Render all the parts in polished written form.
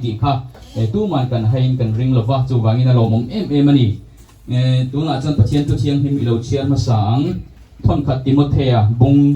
tih kha tuman kan haiin kan ring lova, chuvangin a lawmawm em em a ni. Tunah chuan Pathian thu thianghlim i lo chhiar hmasa ang. Thawnkhat Timothea bung.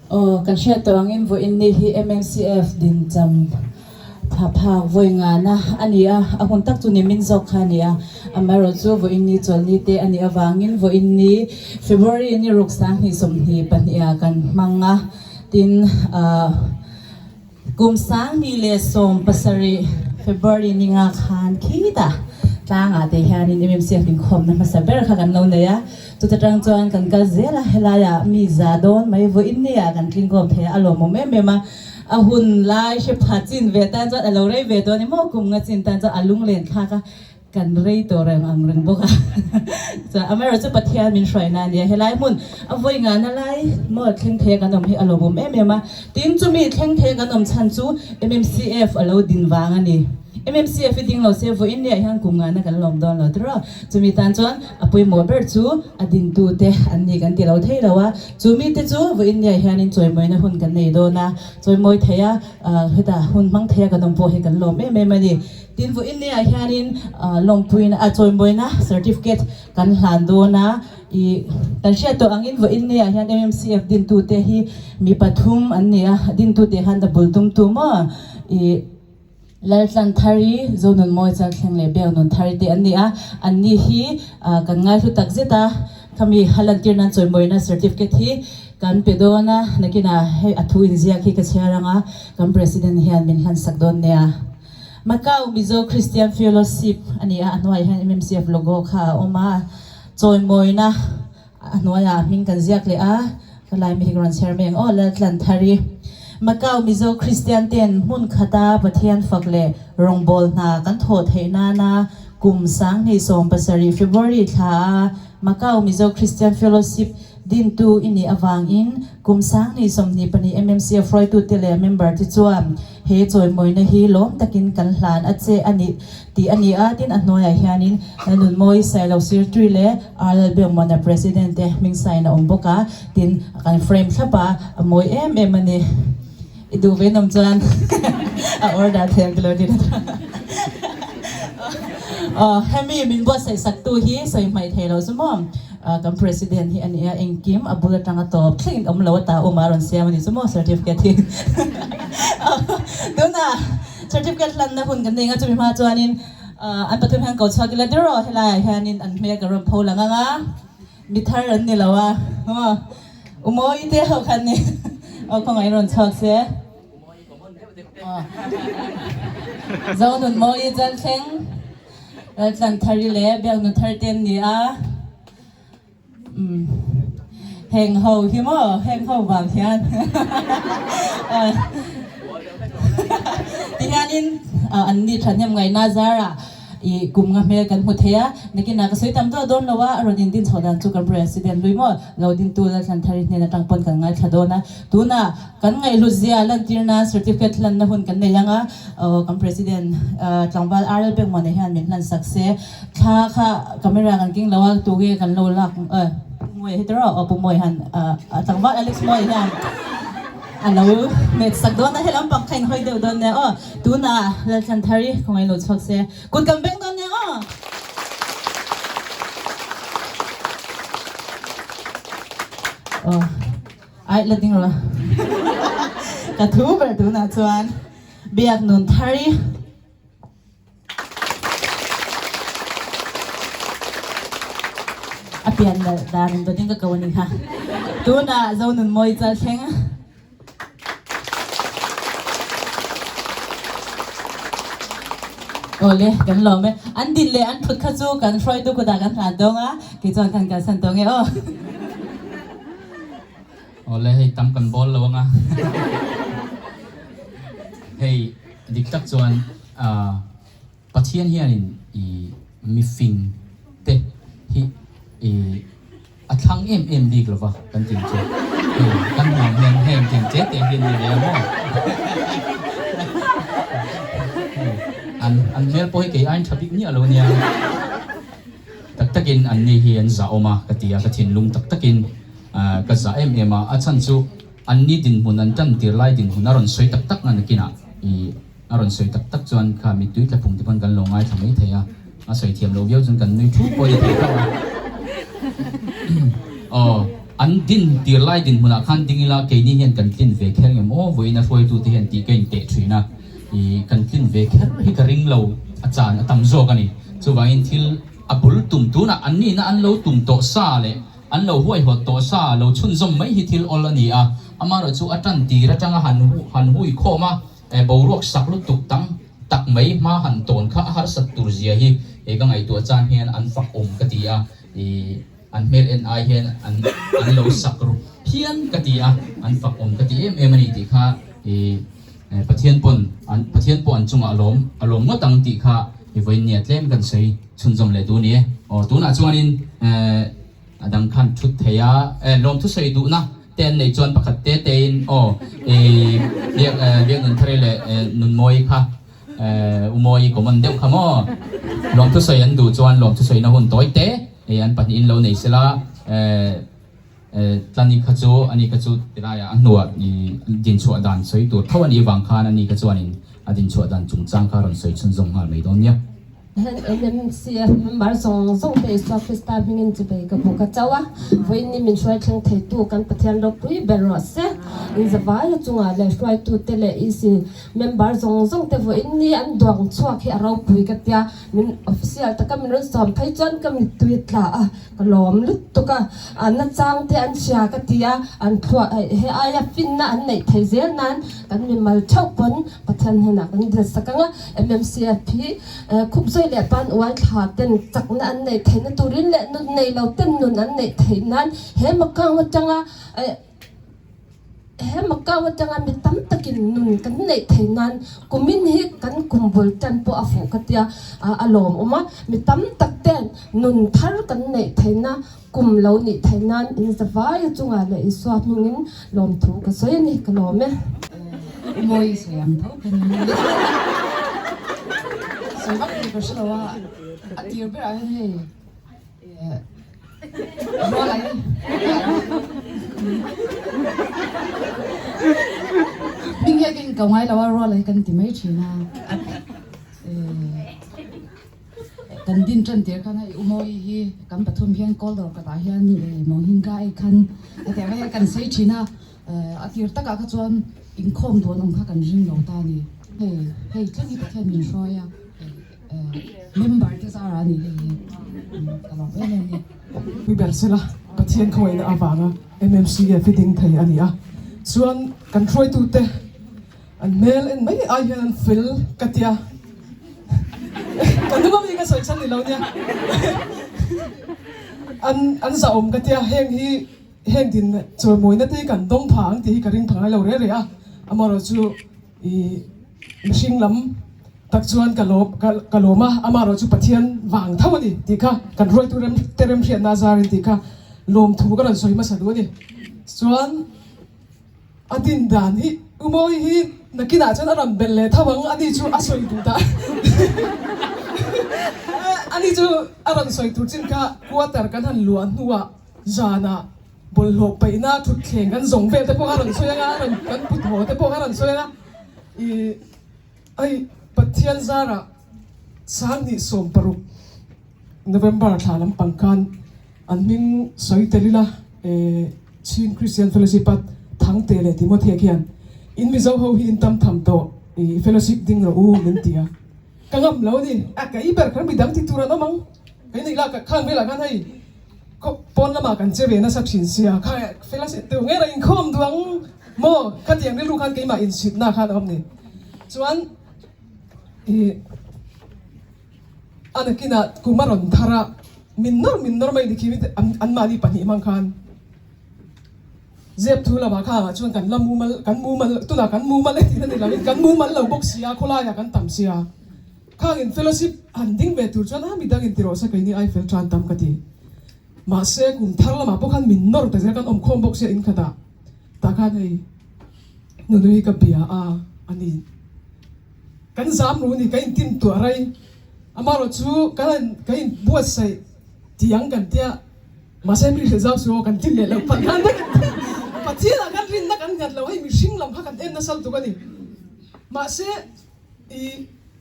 Aw, kan hriat tawh angin vawiin ni hi MMCF dincham thla phak vawi ngana a ni a, a hun tak chu nimin zawk kha a ni a, amaherawh chu vawiin ni chawlhni te a nih avangin vawiin ni February ni ruk 2022 ah kan hmang a, tin ah Kum 2017 February ni nga khan khitah tlangah te hianin MMCF inkhawmna hmasa ber kha kan lo nei a, chuta tang chuan kan kal zel a, helaiah mi za dawn mai vawiin nia kan tlingkawm thei a, a lawmawm em em a, a hun lai hre pha chin ve tan chuan a lo rei ve dawn emaw kum nga chin tan chuan a lunglen thlak a. Kan rei tawh reng ang reng bawk a. Chuan amaherawh chu Pathian min hruaina a nia. Helai hmun a vawi ngana lai maw thleng thei a kan awm hi a lawmawm em em a. Tin chumi thleng thei a kan awm chhan chu MMCF a lo din vang a ni. MMCF hi ding lo se vawiin niah hian kum ngana kan lawm dawn lo tiraw. Chumi tan chuan a pawimawh ber chu a dintute an ni kan ti lo thei lo a. Chumi te chu vawiin niah hianin chawimawina hun kan nei dawn a. Chawimawi thei a hetah hun hmang thei a kan awm pawh hi kan lawm em em a ni. Tin vawiin ni ah hianin lawmpuina a chawimawina certificate kan hlan dawn a, ih kan hriat tawh angin vawiin ni ah hian MMCF dintute hi mi pathum an ni a, dintute khan a bul tumtu maw ih Laltlanthari, Zonunmawi Chalthleng leh Biaknunthari te an ni a, anni hi kan ngaihlu tak zet a, khami a lantir nan chawimawina certificate hi kan pe dawn a, nakinah hei a thu inziak hi ka chhiar ang a, kan President hian min hlansak dawn nia. Macau Mizo Christian Fellowship a ni a, a hnuaiah hian MMCF logo kha a awm a, chawimawina a hnuaiah a hming kan ziak leh a, ka lai mi hi ka rawn chhiar mai ang aw, Laltlanthari. Macau Mizo Christian ten hmun khata Pathian fak leh rawngbâwl hna kan thawh theih nana kum 2017 February thla a Macau Mizo Christian Fellowship dintu i nih avangin kum 2022 MMCF hruaitute leh member te chuan He chawimawina hi lawm takin kan hlan a che a nih tih a ni a, tin a hnuaiah hianin Nunmawi Sailo Sirtui leh Arlal Biakmuana President te hming sign a awm bawk a, tin kan frame thlap a, a mawi em em a ni. I duh ve nawm chuan a order thei ang tilo tin a Aw hemi min buatsaih saktu hi sawi hmaih thei lo chu maw kan President hi a ni a, engkim a bul atanga tawp thlengin awm lo ata awm a rawn siam a ni chu maw certificate hi. Tunah certificate hlanna hun kan nei ang a, chumi hma chuanin an pathum hian ko chhuak ila tir aw, helaiah hianin an hmel ka rawn pho lang ang a, mi thar an ni lo a, Umawi te ho khan ni aw khawngaih rawn chhuak se. Zonunmawi Chalthleng Laltlanthari leh Biaknunthar te an ni a. Heng ho hi maw heng ho vang hian. Tihianin an ni thahnem ngaihna zarah i kum nga hmel kan hmu thei a, nakinah ka sawi tam deuh dawn lo a, a rawn indin chhoh dan chu kan President lui maw lo dintu Lalthlanthari hnen atang pawn kan ngaithla dawn a, tunah kan ngaihhlut zia lantir nan certificate hlanna hun kan nei ang a, aw kan President tlangval RL Pekmuana hian min hlan sak se, thla kha camera kan keng lo a, tuge kan lo lak Pu Mawia hi tawrh aw, Pu Mawia hian tlangval Alex Mawia hian. A lo hmet sak dawn a, helam pang kha in hawi deuh dawn nia aw. Tunah Lalthlanthari khawngaih lo chhuak se, kut kan beng dawn nia aw. Aw, ai la ding rawh. Ka thu ber tunah chuan Biak Nunthari. A pian nalh dan in dawt in ka ko a ni kha. Tunah Zonunmawi chal thleng. Awle, kan lawm e. An din leh an thut kha chu kan hruaitu kutah kan hlan dawng a, kei chuan khan kalsan tawh nge aw. Awle, hei tam kan bawl lo anga. Hei dik tak chuan Pathian hianin i mifing te hi i a thlang em em bik lova kan tih chu hei kan hmuh ang hian heng tiang che te hi an ni ve a maw? An an hmel pawh hi kei aiin tha bik miah lo nia. Tak takin an ni hi an zah awm a ka ti a, ka thinlung tak takin ka zah em em a, a chhan chu an ni dinhmun an tan tir lai dinhmun a rawn sawi tak tak na nakinah i a rawn sawi tak tak chuan kha mittui tla phung te pawn kan lo ngaithla mai thei a, a sawi thiam lo viau chuan kan nui thu pawh a ni thei tho a. Aw, an din tir lai dinhmunah khan ding ila keini hian kan tlin ve kher ngem aw, vawiin a hruaitute hian tih ka inteh thin a. I kan tlin ve kher hi ka ring lo a chan a tam zawk a ni. Chuvangin thil a bul tum tunah an nihna an lo tum tawh sa leh an lo huaihawt tawh sa lo chhunzawm mai hi thil awl a ni a. Amaherawh chu a tan tir atanga han han hui khawm a, boruak sak lutuk tam tak mai hma han tawn kha a harsat tur zia hi ka ngaihtuah chan hian an fak awm ka ti a. I an hmel en ai hian an an lo sak ru phian ka ti a, an fak awm ka ti em em a ni tih kha i Pathian pawn an Pathian pawh an chungah a lawm a lawm ngawt ang tih kha i vawiin nia tlem kan sawi chhunzawm leh duh a ni e. Aw tunah chuanin a dang khan thut thei a, lawmthu sawi duhna te an neih chuan pakhat te tein aw i biak biak Nunthari leh Nunmawii kha Umawi common deuh kha maw? Lawmthu sawi an duh chuan lawmthu sawina hun tawi te an pahnihin lo nei sela Tlani kha chu ani kha chu tilaiah a hnuah dinchhuah dan sawi tur tho a nih vang khan ani kha chuanin a dinchhuah dan chungchang kha rawn sawi chhunzawm nghal mai dawn nia. Heng MMCF member zawng zawng te Isua Krista hmingin chubei ka hmu ka chauh a, vawiin min hruai thleng theitu kan Pathian ropui ber rawh se. Inzavaia chungah leh hruaitute leh EC Member zawng zawng te vawiin ni an duang chhuak hi a ropui ka tia, min official taka min rawn sawm phei chuan ka mittui tla a, ka lawm lutuk a, a nachang te an hria ka ti a, an thluah he aia finna an neih thei zel nan kan mimal theuh pawn Pathian hnenah kan dil sak ang a, MMCF hi khup zawi leh pan uai thla ten chakna an neih theihna turin leh nun nei lo ten nun an neih theih nan he makang atanga He Macau atanga mi tam takin nun kan neih thei nan kumin hi kan kum bul tan pawh a fuh ka tia a lawmawm a, mi tam tak ten nun thar kan neih theihna kum lo nih theih nan in zavai a chungah leh Isua hmingin lawmthu ka sawi a ni, ka lawm e. Mawi sawi ang tho ka ni. Sawi vak tur ka hre lo a, a tir berah hian hei Hming hi ka inko ngai lo a, rual hi kan ti mai thin a. Kan din tan tir khan hei Umawi hi kan pathum hian call dawr kawtah hian mawnghinga ei khan hetiang hi kan sawi thin a. A tir takah kha chuan inkhawm dawn awm kha kan ring lo ta a ni. Hei hei thleng hi Pathian min hruai a. Member te zara a ni hei hi ka lawm em em ni. Mi ber sela Pathian khawngaihna avanga MMC a fitting thei a ni a, chuan kan hruaitute an hmel en mai ai hian an fel ka tia, ka hnung ami ka sawi chhan ni lo nia, an an zahawm ka tia heng hi heng din chawimawina te hi kan dawng pha ang tih hi ka ring pha ngai lo reh reh a, amaherawhchu ih. mihring lam tak chuan ka lawm ka lawm a, amaherawh chu Pathian vang tho a ni tih kha kan ruaitu rem te remhriatna a zarin tih kha lawmthu ka rawn sawi hmasa duh a ni. Chuan a din dan hi Umawi hi nakinah chuan a rawn belh leh tho ang, ani chu a sawi duh dah ani chu a rawn sawi tur chin kha quarter kan han luah hnuah zanah bawlhhlawh paihna thutthleng kan zawng vel te pawh kha a rawn sawi ang a, a rawn kan put haw te pawh kha a rawn sawi ang a, ih hei Pathian zarah Sanghnih 16 November thla lampang khan an hming sawi tel ila eh Chin Christian Fellowship a Thangte leh Timothy khian in Mizo ho hi in tam tham tawh ih fellowship ding rawh u min ti a, ka ngam lo a ni, a kei ber khan midang ti tur an awm ang, kei nih lah khang velah khan hei khaw pawn lamah kan che ve nasa thin sia kha fellowship tu nge lah inkhawm duh ang maw khatiang rilru khan keimah insitna khan a awm ni chuan ih. A nakinah kum a rawn thar a, min nawr min nawr mai ni khi anmahni pahnih hmang khan zep thu lamah khangah chuan kan la mumal kan mumal tunah kan mumal e tihna ni lovin kan mumal lo bawk sia khawlaiah kan tam sia khangin fellowship han ding ve tur chuan a midang in ti rawh se keini ai fel tan tam ka ti mahse kum thar lamah pawh khan min nawr ta zel kan awmkhawm bawk sia inkhatah tah khan hei nunui ka bia a a ni. Kan zam ru ni, ka intim tuah rei. Amaherawh chu kan han ka in buatsaih tiang kan tia, mahse mi hrilh zau suh aw kan ti leh loh palh khan vek. Pathianah kan rinna kan nghat lo, hei mihring lam kha kan en nasal tuk a ni. Mahse i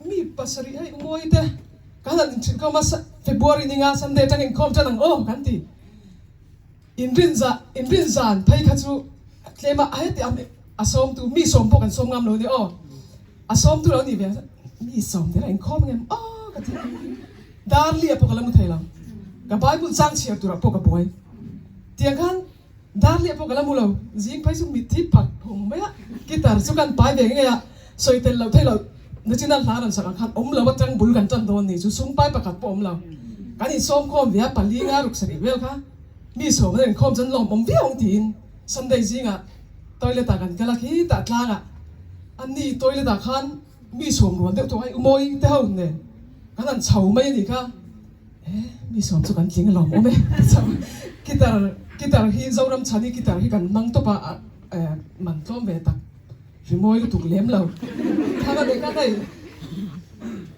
mi pasarih hei Umawi te kan han inhrilh khawm a, February ninga Sunday atang inkhawm tan ang aw kan ti. Inrin zah inrin zan phei kha chu tlem a heti a a sawmtu mi sawm pawh kan sawm ngam lo a ni aw a sawmtu lo ni ve mi sawm te lah inkhawm ngem aw ka ti Darli a pawh ka la mu thei lo ka Bible chang chhiar turah pawh ka buai tiang khan Darli a pawh ka la mu lo zing phei chu mitthi phak hung mai a guitar chu kan pai ve ngei a sawi tel lo thei lo nachina hla rawn sak ang khan awm lo atang bul kan tan dawn ni chu sum pai pakhat pawh awm lo kan insawm khawm ve a pali nga ruk sarih vel kha Mi sawm an inkhawm chuan lawm awm viau ang tiin Sunday zingah toilet ah kan kal a, khitah tlangah an ni toilet ah khan mi sawm rual deuh tawh a, Umawi te ho nen kan han chho mai a nih kha, e mi sawm chu kan tling alawm awm e ti chho guitar guitar hi Zoram chhani guitar hi kan hmang tawp a, man tlawm ve tak rimawi lutuk lem lo thang a nih kha hei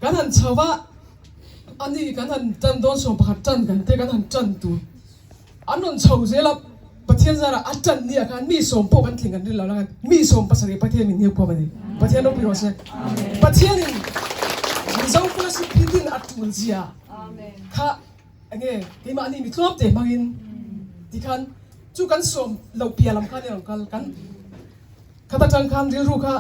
kan han chho a. A ni kan han tan dawn 11 tan kan te kan han tan tur an rawn chho zel a, Pathian zarah a tan ni ah khan mi sawm pawh kan tling kan rin lo lang a, mi 17 Pathian min hniau khuam a ni. Pathian ropui rawh se. Pathian in Mizo fellowship hi din a tul zia kha enge keimahni mi tlawm te hmang in tikhan chu kan sawm lo piah lam khan i rawn kal kan Khat atang khan rilru kha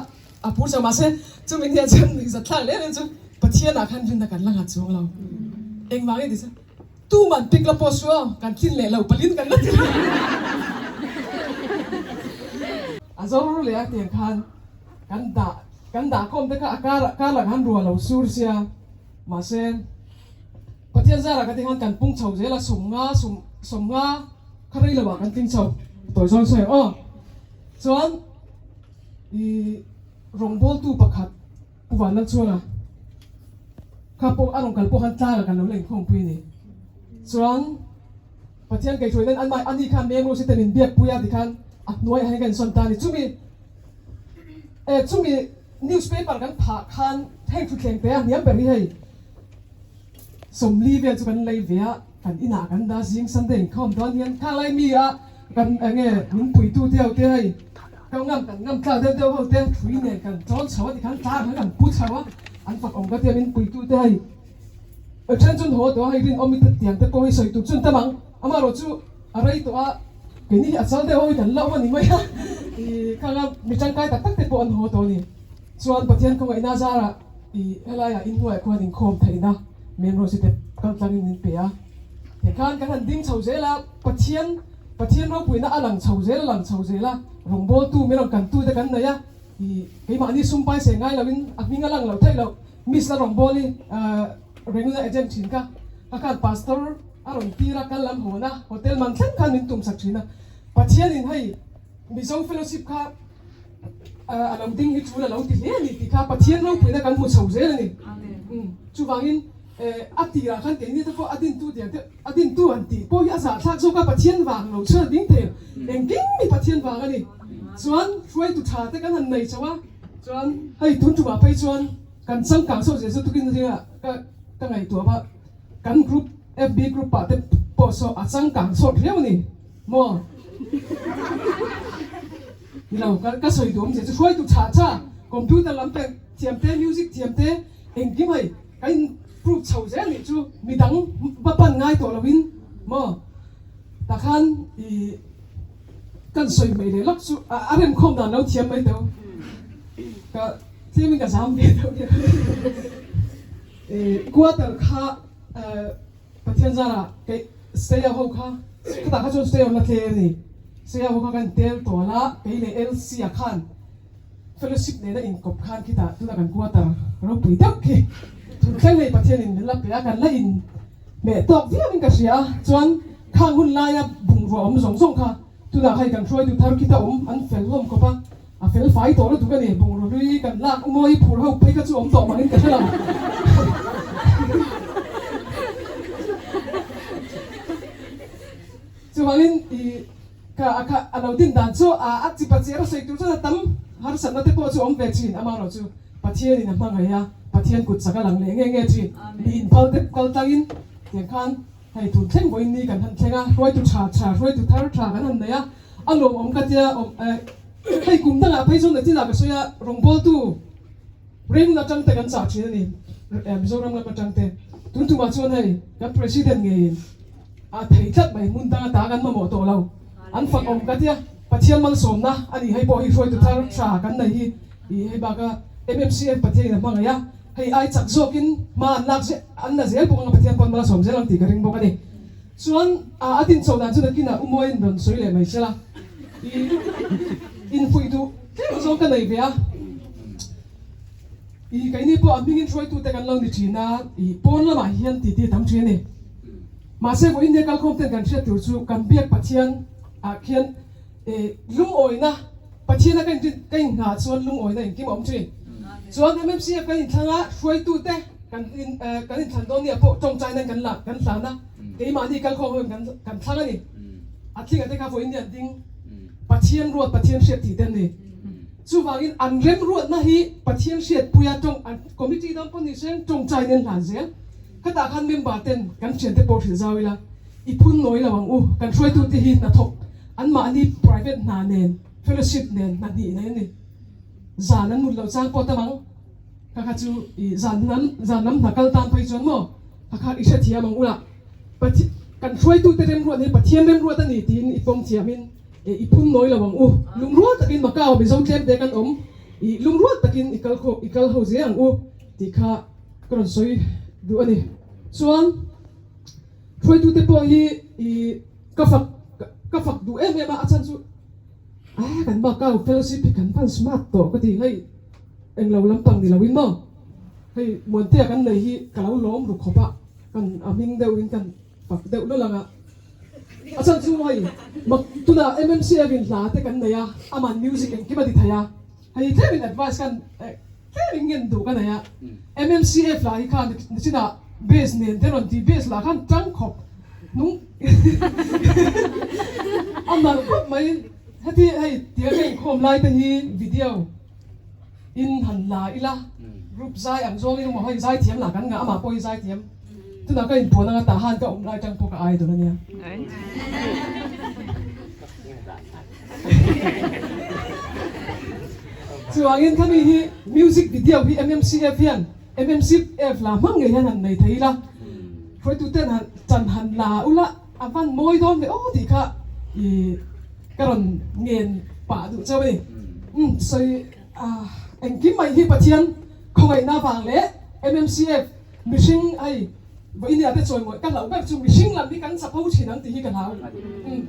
a phur chauh mahse chumi hniah chuan nuihzat thlak leh reng chu Pathian ah khan rinna kan la nghat chuang lo. Engvang nge ti chuan tuman pick la post suh aw kan tlin leh lo palin kan la ti lo. A zo leh a tiang khan kan dah kan dah khawm te kha a kar kar lakah han ruah lo sur sia mahse Pathian zarah ka ti khan kan pung chho zel a 50 sum 50 kha rei lo ah kan tling chho tawi zawn sawi ang aw. Chuan i rawngbawltu pakhat Pu Vanlal chuan a kha pawh a rawn kal pawh khan tlangah kan lo la inkhawmpui a ni. Chuan Pathian kaihhruai nan an ani khan Memo si te min biakpui a tikhan a hnuaiah hian ka insawn ta a ni. Chumi eh chumi newspaper kan phah khan heng thutthleng te a hniam ber hi hei 40 vel chu kan lei ve a, kan inah kan dah zing Sunday inkhawm dawn hian khang lai mi a kan eng nge min puitu te ho te hei ka ngam kan ngam tlak deuh deuh ho te thui nen kan tawn chho a tikhan tlang khan kan pu chho a an fak awm ka tia min puitu te hei a then chun haw tawh a hei rinawm i tiang te pawh hi sawi tur chun tam ang amaherawh chu a rei tawh a keini hi a chal deuh ho hi kan la awm a ni mai a ih khang a mi tangkai tak tak te pawh an haw tawh a ni chuan Pathian khawngaihna zarah Ih, helaiah inhnuaiah khuan inkhawm theihna main road te kal tlangin min pe a. Tikhan kan han ding chho zel a, Pathian, Pathian ropuina a lang chho zel, a lang chho zel a, rawngbawltu min rawn kantu te kan nei a, ih, keimahni sum pai se ngai loin a hming a lang loh theih loh, Miss la rawngbawli, eh, Renguna agent thin kha, ka khan Pastor a rawn tir a, kal lam hawn a, hotel man thleng khan min tumsak thin a. Pathianin hei Mizo Fellowship kha. a lo ding hi tul a lo ti hle a ni tih kha Pathian ropuina kan hmu chho zel a ni. Chuvangin a tirah khan keini te pawh a dintu dian te a dintu han tih pawh hi a zahthlak zawk a, Pathian vang lo chuan a ding thei engkim hi Pathian vang a ni. Chuan hruaitu tha te kan han nei chho a, chuan hei tun tumah phei chuan kan changkang chho zel chu tukin zinga ka ka ngaihtuah va kan group FB group ah te pawh saw a changkang chhawt riau a ni maw? Ni lo, ka ka sawi duh awmzia chu hruaitu tha tha, computer lam pek thiam te, music thiam te, engkim hei ka in prove chho zel nih chu midang va pan ngai tawh lo in maw? Takhan i kan sawi mai leh lawk chu a remkhawm dan lo thiam mai teuh ka tlem in ka zam ve deuh nia i quarter kha Pathian zara kei stay ho kha khatah kha chuan stay ho la tle a ni stay ho kha kan tel tual a kei leh LC ah khan fellowship nena inkawp khan khitah tuna kan quarter ropui deuh khi thuthleng hei Pathian in min la pe a kan la in Meh tawk viau in ka hria a, chuan khang hun laia bungrua awm zawng zawng kha tunah hei kan hruaitu thar khita awm an fel hlawm khawp a, a fel fai tawh lutuk a ni, bungrua hlui kan lak umawi phur ho phei kha chu awm tawh mah in ka hre lo. Chuvangin i ka a kha a lo din dan chu a a chipa chiar a sawi tur chuan a tam harsatna te pawh chu awm ve thin amaherawh chu Pathianin a hmangaih a, Pathian kut chak a lang leh nge nge thin. Mi inphal te kal tlangin tiang khan hei tun thleng vawiin ni kan han thleng a, hruaitu tha tha, hruaitu thar tha kan han nei a, a lawmawm ka tia awm eh hei kum dangah phei chuan natinah ka sawi a, rawngbawltu Reng atang te kan chah thin a ni, Mizoram lam atang te. Tun tumah chuan hei kan President ngeiin a thei tlat mai, hmun danga ta kan mamawh tawh lo, an fak awm ka tia, Pathian malsawmna a ni hei pawh hi hruaitu thar tha kan nei hi. I hei baka MMCF Pathianin a hmangaih a, hei ai chak zawkin hma an lak zel an la zel bawk ang a, Pathian pawn malsawm zel ang tih ka ring bawk a ni. Chuan a din chho dan chu nakinah Umawiin rawn sawi leh mai sela, i infuih duh tlem zawng ka nei ve a. I keini pawh a hmingin hruaitute kan lo ni thin a, i pawn lamah hian titi a tam thin a ni. Mahse vawiin nia kalkhawm ten kan hriat tur chu kan biak Pathian ah khian i lungawina, Pathiana ka inrin ka inngah chuan lungawina engkim a awm thin. Chuan MMCF kan inthlang a, hruaitute kan in kan inthlan dawn nia pawh tawngtai nan kan la kan hlan a, keimahni kalkhawm ho in kan kan thlang a ni. A thlinga te kha vawiin nia an ding. Pathian ruat Pathian hriat tih te an ni. Chuvangin an remruatna hi Pathian hriatpuia tawng an committee dang pawh ni seng tawngtai nan hlan zel. Khatah khan member ten kan thiante pawh hrilh zau ila i phun nawi lo ang u, kan hruaitute hi hnathawk Anmahni private hna nen, fellowship nen hna hnih nei a ni. Zan an mut loh chang pawh tam ang. Kha kha chu i zan lam zan lam hna kal tan phei chuan maw kha kha i hrethiam ang ula. Pathian kan hruaitute remruat hi Pathian remruat a ni tiin i pawm thiamin i phun nawi lo ang u. Lungrual takin Macau Mizo tlemte kan awm i lungrual takin i kal khaw i kal ho zel ang u tih kha ka rawn sawi duh a ni. Chuan hruaitute pawh hi i Ka fak ka fak duh em em a, a chhan chu ah kan Macau fellowship hi kan van smart tawh ka ti hei englo lampang ni loin maw hei Muantea kan nei hi ka lo lawm ru khawp a kan a hming deuh in kan fak deuh lawlh ang a a chhan chu hei mak tunah MMCF in hla te kan nei a aman music engkim a ti thei a hei tlem in advice kan Tlem in ngen duh ka nei a, MMCF lah hi khan nichinah base nen te rawn ti, base lah khan tang khawp hnung a nalh khawp mai, heti hei tia ka inkhawm lai te hi video in han la ila, group zai ang zawngin emaw hei zai thiam lah kan ngah amah pawh hi zai thiam, tunah ka inpuan anga tah han ka awm lai tang pawh ka idol ania. Chuvangin khami hi music video hi MMCF hian MMCF la hmang ngei hian han nei thei ila, hruaituten han chan han la ula a van mawi dawn ve aw tih kha i ka rawn ngen pah duh chauh a ni. Umm sawi engkim mai hi Pathian khawngaihna vang leh MMCF mihring hei Vawiin nia te chawi mawih ka hlauh ber chu mihring lam hi kan chapo thin ang tih hi ka hlau.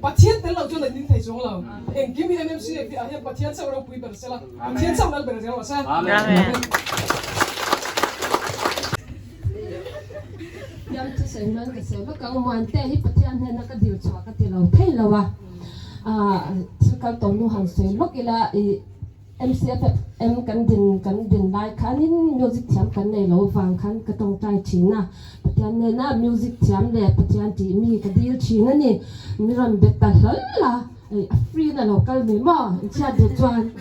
Pathian tel lo chuan an ding thei chuang lo. Engkim hi MMCF ah hian Pathian chauh ropui ber sela, Pathian chauh lal ber zel rawh se. Amen. Yam chu sawi hman ka sawi vak ang, Muante hi Pathian hnena ka dil chhuah ka ti lo thei lo a, thil kal tawh hnu han sawi lawk ila i. MCFM kan din kan din lai khanin music thiam kan nei lo vang khan ka tawngtai thin a, Pathian hnena music thiam leh Pathian tih mi ka dil thin a ni. Mi rawn bet ta hlawl a, a free na lo kal mai maw inchhiat duh chuan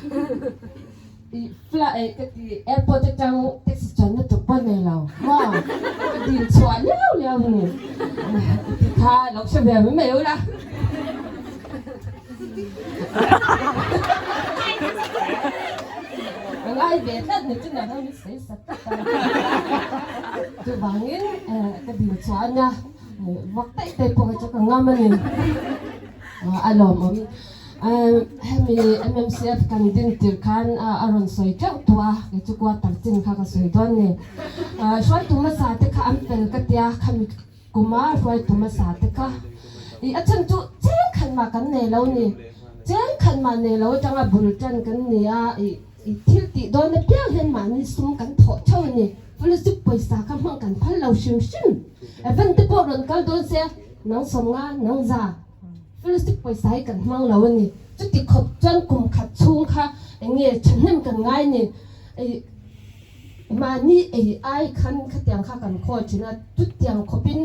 i fla eh ka ti airport atang taxi chuanna tur pawh nei lo maw ka dil chhuah liau liau a ni ti kha lo hre ve mai mai ula. Ka ngai ve tlat ni chu nang hi sawi sak tlat a. Chuvangin ka dil chhuah a nia, vak daih daih pawh hi chu ka ngam a ni. A lawmawm. Hemi MMCF kan din tir khan a rawn sawi teuh tawh a, kei chu quarter chin kha ka sawi dawn ni. Hruaitu hmasa te kha an fel ka tia, khami Kuma hruaitu hmasa te kha i a chhan chu cheng khat mah kan nei lo ni. Cheng khat mah nei lo atanga bul tan kan ni a, i i thil tih dawn apiang hian mahni sum kan thawh theuh a ni. Fellowship pawisa kha hmang kan phal lo hrim hrim. Event te pawh rawn kal dawn se nang sawm nga nang za fellowship pawisa hi kan hmang lo a ni. Chuti khawp chuan kum khat chhung kha eng nge thahnem kan ngai ni. I. Mahni ei ai khan khatiang kha kan khawi thin a, chutiang khawpin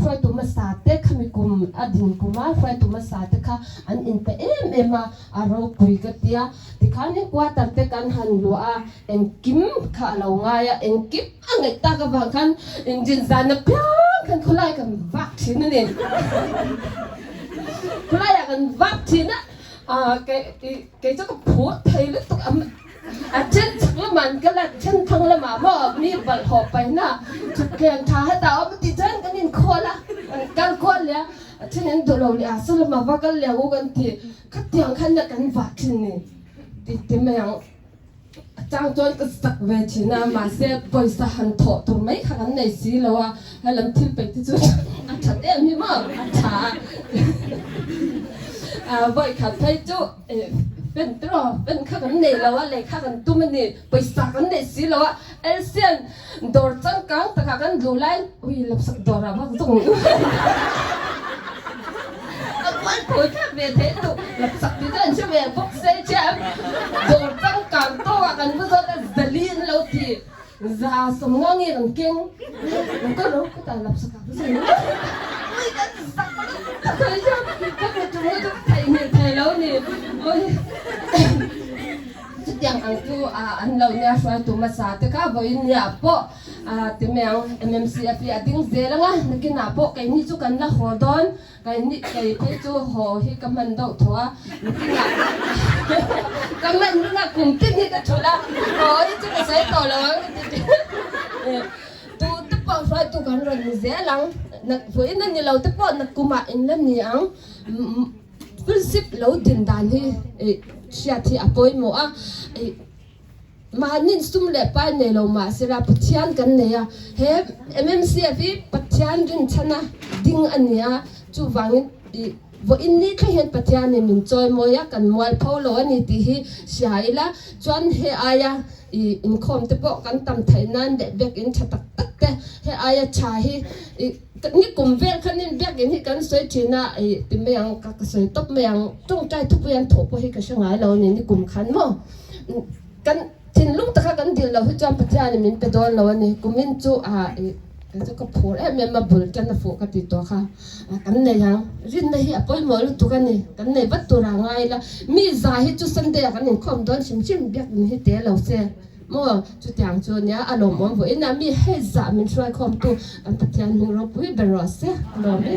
hruaitu hmasa te khami kum a din kum a hruaitu hmasa te kha an inpe em em a, a ropui ka tia. Tikhanin quarter te kan han luah a, engkim kha a lo ngai a, engkim a ngaih tak avang khan engine zan apiang khan khawlai kan vak thin a ni. Khawlaiah kan vak thin a, kei chu ka phur thei lutuk a. A then chhak lamah an kal a, then thang lamah maw mi balhhlawh paihna thutthleng tha hetah a awm tih chuan kan inkhawl a, kan kal kual leh a, a then an duh lo leh a, saw lamah va kal leh ang u kan ti, khatiang khan nia kan vah thin ni tih ti mai ang. A chang chuan ka sak ve thin a, mahse pawisa han thawh tur mai kha kan nei si lo a, helam thil peih te chu a that em hi maw a tha a, vawikhat phei chu. Pen tiraw, pen kha kan nei lo a, lehkha kan tum a ni, pawisa kan nei si lo a, Elsian dawr changkang takah kan luh laiin ui lapsak dawrah vak zawk ang a kual thawi thlak ve thei duh, lapsak tih chu an hre ve bawk se chiah, dawr changkang tawkah kan va zawt a, zali an lo ti. Za sawm nga nge kan keng ka ro ka ta lapsa ka sa ui kan zak ka thei chu ka mi tum chu thei hmel thei lo ni ui chutiang ang chu an lo nia hruaitu hmasa te kha vawiin nia pawh ti mai ang MMCF hi a ding zel anga nakinah pawh keini chu kan la haw dawn Keini kei phei chu haw hi ka hman deuh thaw a, nikinah ka hman reng a, kum tin hi ka thulh a, haw hi chu ka sawi tawh lo ang ka ti thin. Tu te pawh hruaitu kan rawn ni zel ang, vawiin a ni lo te pawh nakumah in la ni ang. Princip lo din dan hi hriat hi a pawimawh a. Mahni sum leh pai nei lo mah sela Pathian kan nei a, he MMCF hi Pathian rinchhana ding a ni a, chuvangin i vawiin ni thleng hian Pathianin min chawimawi a, kan mualpho lo a ni tih hi hria ila, chuan he aia i inkhawm te pawh kan tam theih nan leh biakinn tha tak tak te he aia tha hi i ni kum vel khanin biakinn hi kan sawi thin a, i ti mai ang ka sawi tawp mai ang, tawngtai thupui an thawh pawh hi ka hre ngai lo a ni, ni kum khan maw. Kan thinlung taka kan dil loh hi chuan Pathianin min pe dawn lo a ni. Kumin chu ah ih kei chu ka phur em em a, bul tan a fuh ka ti tawh kha. Kan nei ang. Rinna hi a pawimawh lutuk a ni. Kan nei vat tur ah ngai ila. Mi za hi chu Sunday ah kan inkhawm dawn hrim hrim biakinn hi te lo se maw? Chutiang chu nia a lawmawm vawiin a mi hei zah min hruaikhawmtu kan Pathian hming ropui ber rawh se. A lawm e.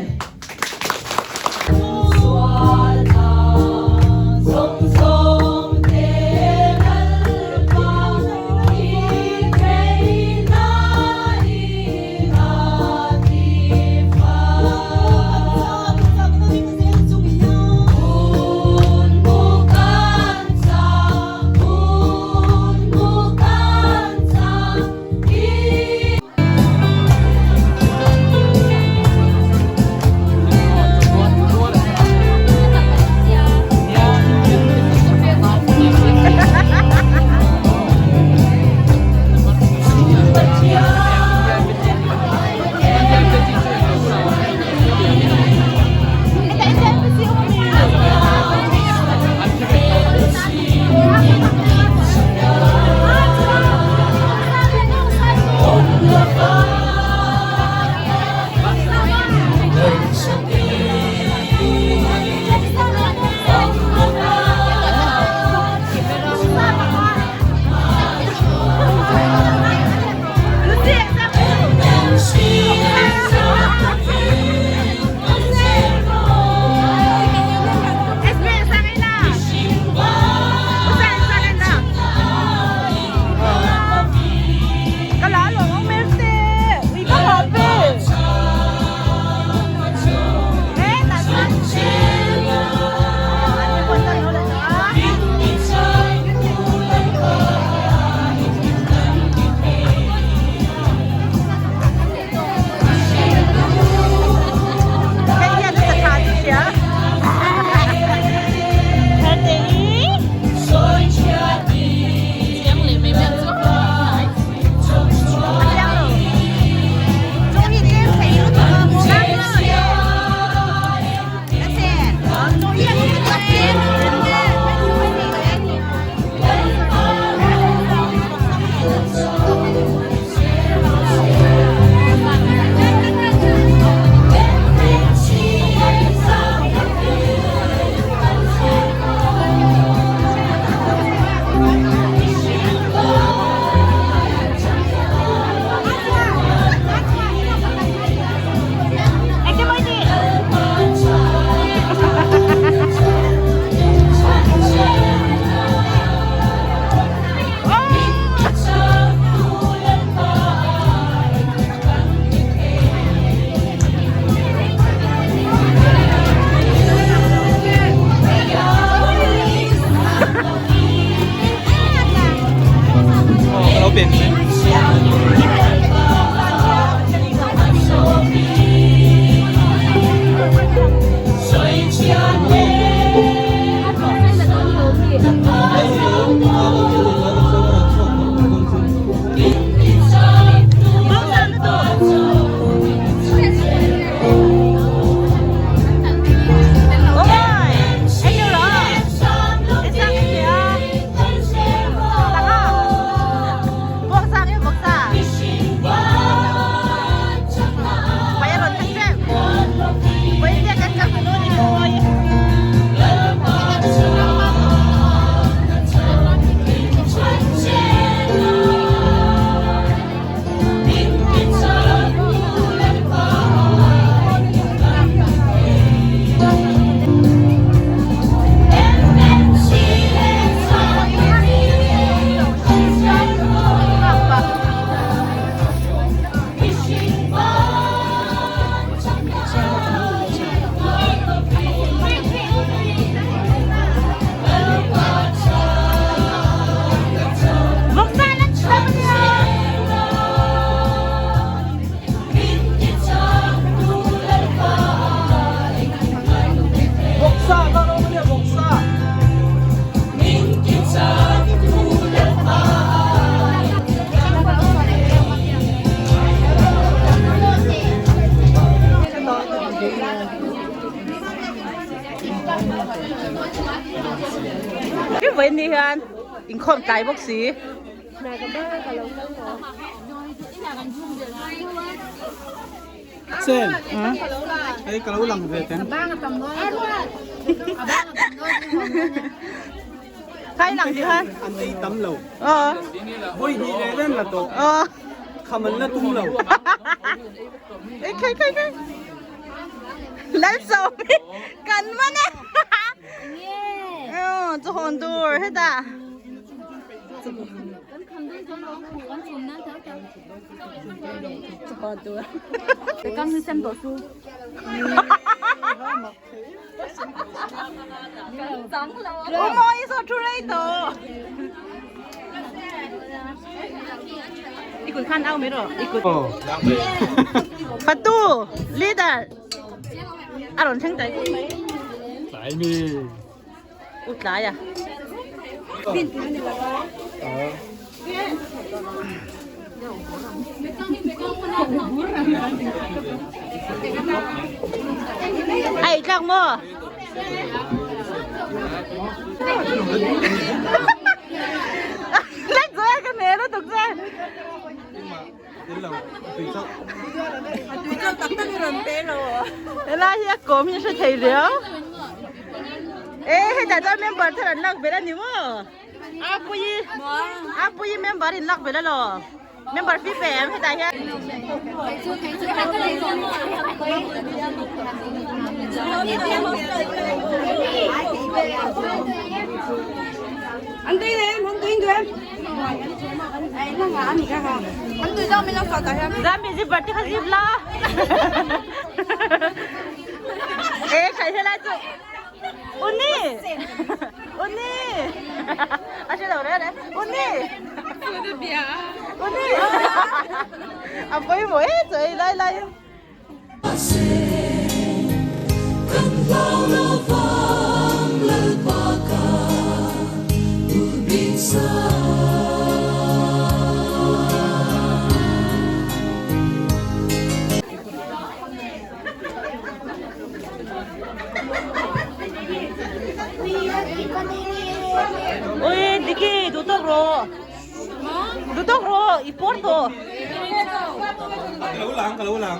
Vawiin ni hian inkhawm tlai bawk si. Chen hei ka lo lang ve teng. Khai lang ti han. An ei tam lo. Ờ. Vawi hnih leh len la tawh. Ờ. Kham an la tum lo. Ei khai khai khai. Lal sawm hi kan man e. Ờ, chu hawn tur hetah. Patu leader a rawn thleng tai khawp mai. Tlai mi. U tlai a. Ai tlak maw? Lách rồi cái mẹ nó tục ra. Lai hi a kawm hi a hre thei riau. E hetah chuan member thar an lak belh a ni maw? A pui a pui member in lak belh alaw member fee pe em hetah hian. Zami zip party kha zip la. Ê khai helai chu. Uni. Uni. A hre lo reng reng. Uni. Uni. A pawimawh e chu ei lai lai. Ui Diki duh tawk rawh duh tawk rawh i pawr tawh. Ka lo lang ka lo lang.